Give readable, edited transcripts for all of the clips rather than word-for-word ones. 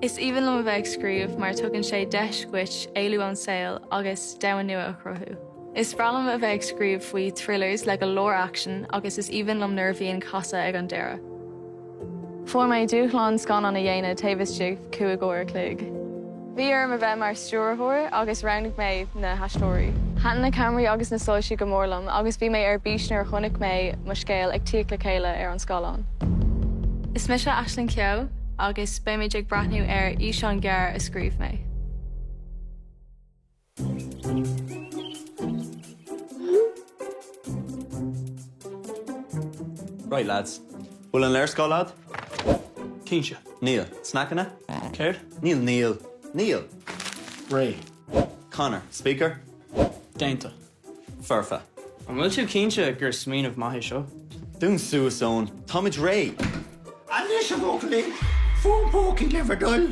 Is aoibhinn liom a bheith ag scríobh mar tugann sé deis dhuit éalú ón saol agus domhan nua a chruthú. Is breá liom a bheith ag scríobh faoi thrillers le go leor aicsin agus is aoibhinn liom nuair a bhíonn casadh ag an deireadh. Fuair mé dúshlán scannán a dhéanamh taobh istigh 5 uair a chloig. Bhí orm a bheith mar stiúrthóir agus roghnaigh mé na haisteoirí. Thaitin na ceamaraí agus na soilse go mór liom agus bhí mé ar bís nuair a chonaic mé mo scéal ag tíocht le chéile ar an scáileán. Is mise Aisling Keogh agus beimid ag breathnú ar fhíseán gearr a scríobh mé. Right lads. Bhfuil an léarscáil a'd? Cinnte. Níl. Sneaiceanna? Céard? Níl Níl. Níl. Réidh. Conor. Speaker? Déanta. Foirfe. An bhfuil tú cinnte gur smaoineamh maith é seo? Dún suas, Eoin. Táimid réidh! Anois a bhuachaillí, fón pócaí le bhur dtoil.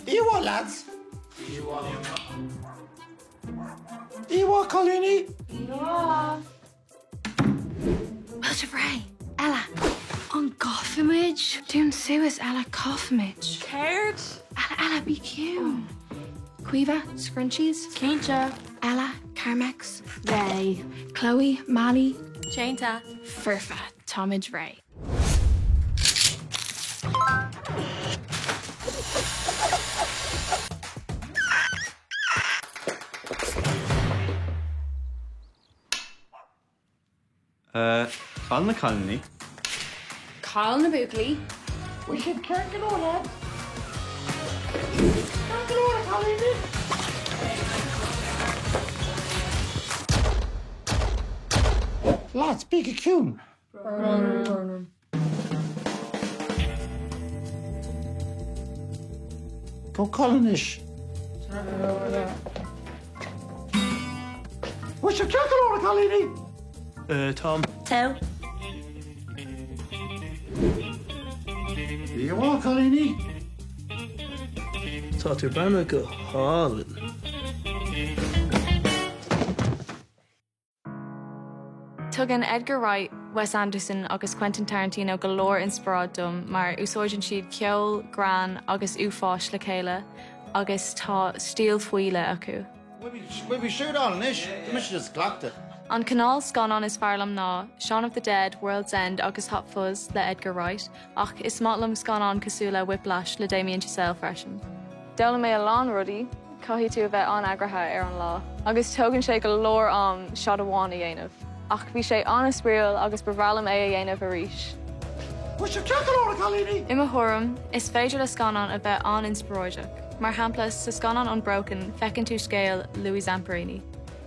Oíche mhaith lads. Oíche mhaith cailíní. Oíche mhaith. Bhfuil sibh réidh? Ella, An gcasfaimid? Dún suas, Ella, casfaimid. Céard? Ella, Ella, bí ciúin. Caoimhe, scrunchies? Cinnte. Ella, Carmex? Réidh. Chloe, Molly? Déanta. Foirfe, táimid réidh. Cá bhfuil na cailíní? Cá bhfuil na buachaillí? Bhfuil sibh ceart go leor, lads? Ceart go leor, a chailíní? Lads, bígí ciúin! Gabh a chodladh anois. Bhfuil sibh ceart go leor, a chailíní? Táim. Tá. Oíche mhaith, a chailíní. Tá tú breathnaithe go hálainn. Tugann Edgar Wright, Wes Anderson agus Quentin Tarantino go leor inspioráid dom mar úsáideann siad ceol, greann agus uafáis le chéile agus tá stíl faoi leith acu. Bhfuil mé siúdáil anois? Tá mise just cleachtadh. An cineál scannán is fearr liom ná Shaun of the Dead, World's End agus Hot Fuzz le Edgar Wright ach is maith liom scannáin cosúil le Whiplash le Damien Chazelle freisin. D'fhoghlaim mé a lán rudaí. Caithfidh tú a bheith an-eagraithe ar an lá agus tógann sé go leor am shot amháin a dhéanamh. Ach bhí sé an-spraíúil agus ba bhreá liom é a dhéanamh arís. Bhfuil sibh ceart go leor, a chailíní? I mo thuairim, is féidir le scannán a bheith an-inspioráideach. Mar shampla, sa scannán Unbroken, feiceann tú scéal Louis Zamperini.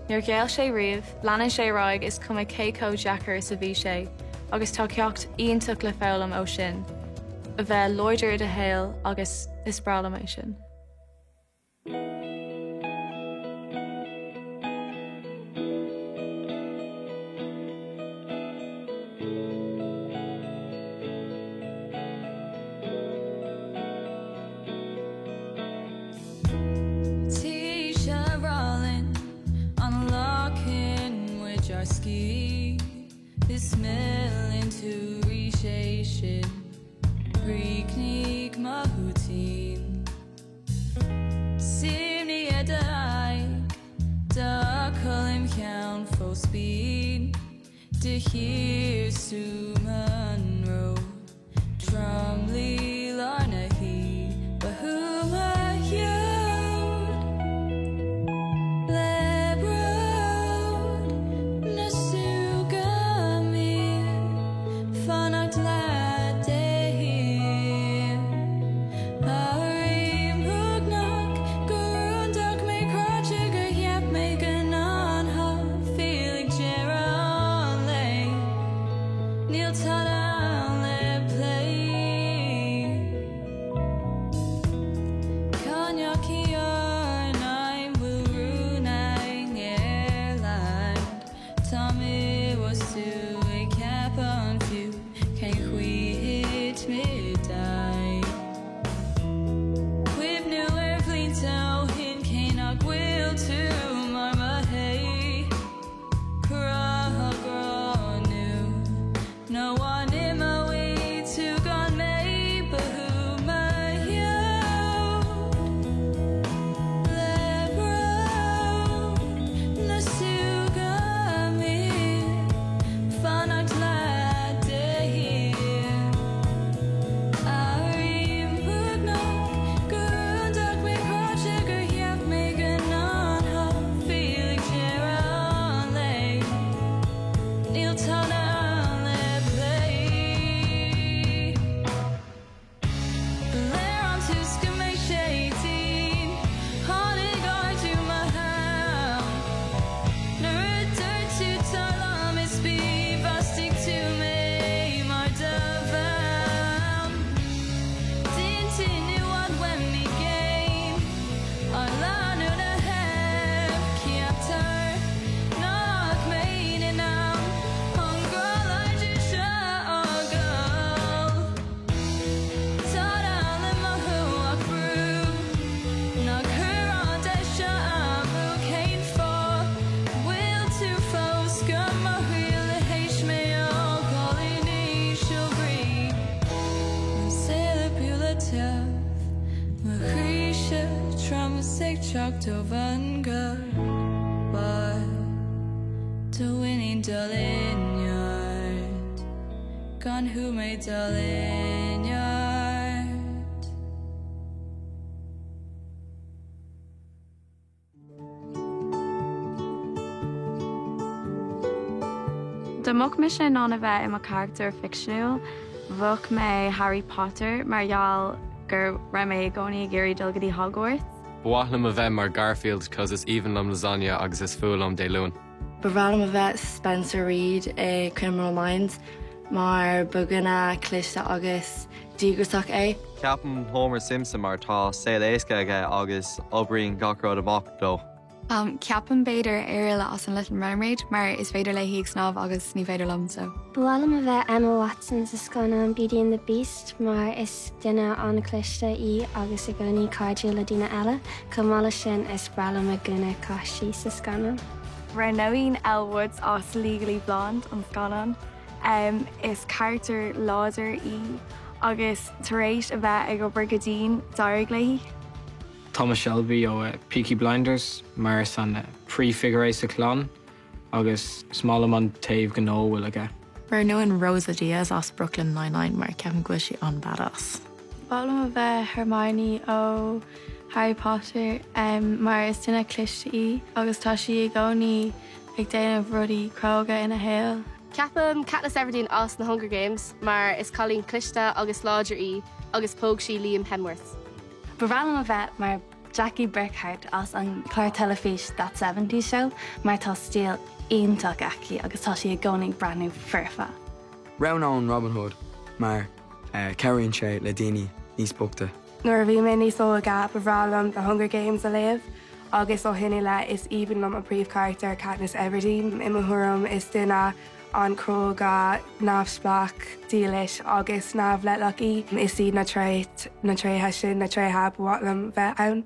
Níor ghéill sé riamh, leanann sé ar aghaidh is cuma cé chomh deacair is a bhí sé, agus tá ceacht iontach le foghlaim ó sin, a bheith láidir i do shaol agus is breá liom é sin. teacht ó bhun go barr Do mhuinín dul i neart Gan thú mé dul i neart. Dá mbeadh mise in ann a bheith i mo charachtar ficseanúil, bheadh mé Harry Potter mar gheall go raibh mé i gcónaí ag iarraidh dul go dtí Hogwarts. Ba mhaith liom a bheith mar Garfield cause is aoibhinn liom lasagna agus is fuath liom Dé Luain. Ba bhreá liom a bheith Spencer Reid i Criminal Minds mar ba dhuine cliste agus díograiseach é. Ceapaim Homer Simpson mar tá saol éasca aige agus oibríonn gach rud amach dó. Ceapaim b'fhéidir Ariel as an Little Mermaid mar is féidir léi ag snámh agus ní féidir liom so. Ba mhaith liom a bheith Emma Watson sa scannán Beauty and the Beast mar is duine an-chliste í agus i gcónaí cairdiúil le daoine eile. Chomh maith leis sin is breá liom a gúna caistí sa scannán. Roghnóinn Elle Woods as Legally Blonde, an scannán. Is carachtar láidir í agus tar éis a bheith ag obair go dian, d'éirigh léi. Thomas Shelby ó Peaky Blinders mar is an príomhfhigure é sa chlann agus is maith liom an taobh gnó a bhfuil aige. Roghnóinn Rosa Diaz as Brooklyn Nine-Nine mar ceapaim go bhfuil sí an-badass. Ba mhaith liom a bheith Hermione ó Harry Potter mar is duine cliste í agus tá sí i gcónaí ag déanamh rudaí cróga ina shaol. Ceapaim Katniss Everdeen as na Hunger Games mar is cailín cliste agus láidir í agus póg sí Liam Hemsworth. Ba bhreá liom a bheith mar Jackie Burkhart as an chlár teilifís That Seventies Show mar tá stíl iontach aici agus tá sí i gcónaí ag breathnú foirfe. Roghnóinn Robin Hood mar cabhraíonn sé le daoine níos boichte. Nuair a bhí mé níos óige ba bhreá liom The Hunger Games a léamh agus ó shin i leith is aoibhinn liom an príomhcharachtar Katniss Everdeen. I mo thuairim is duine an-chróga, neamhspleách, dílis agus neamhleithleach í. Is iad na tréithe sin na tréithe ba mhaith liom bheith ann.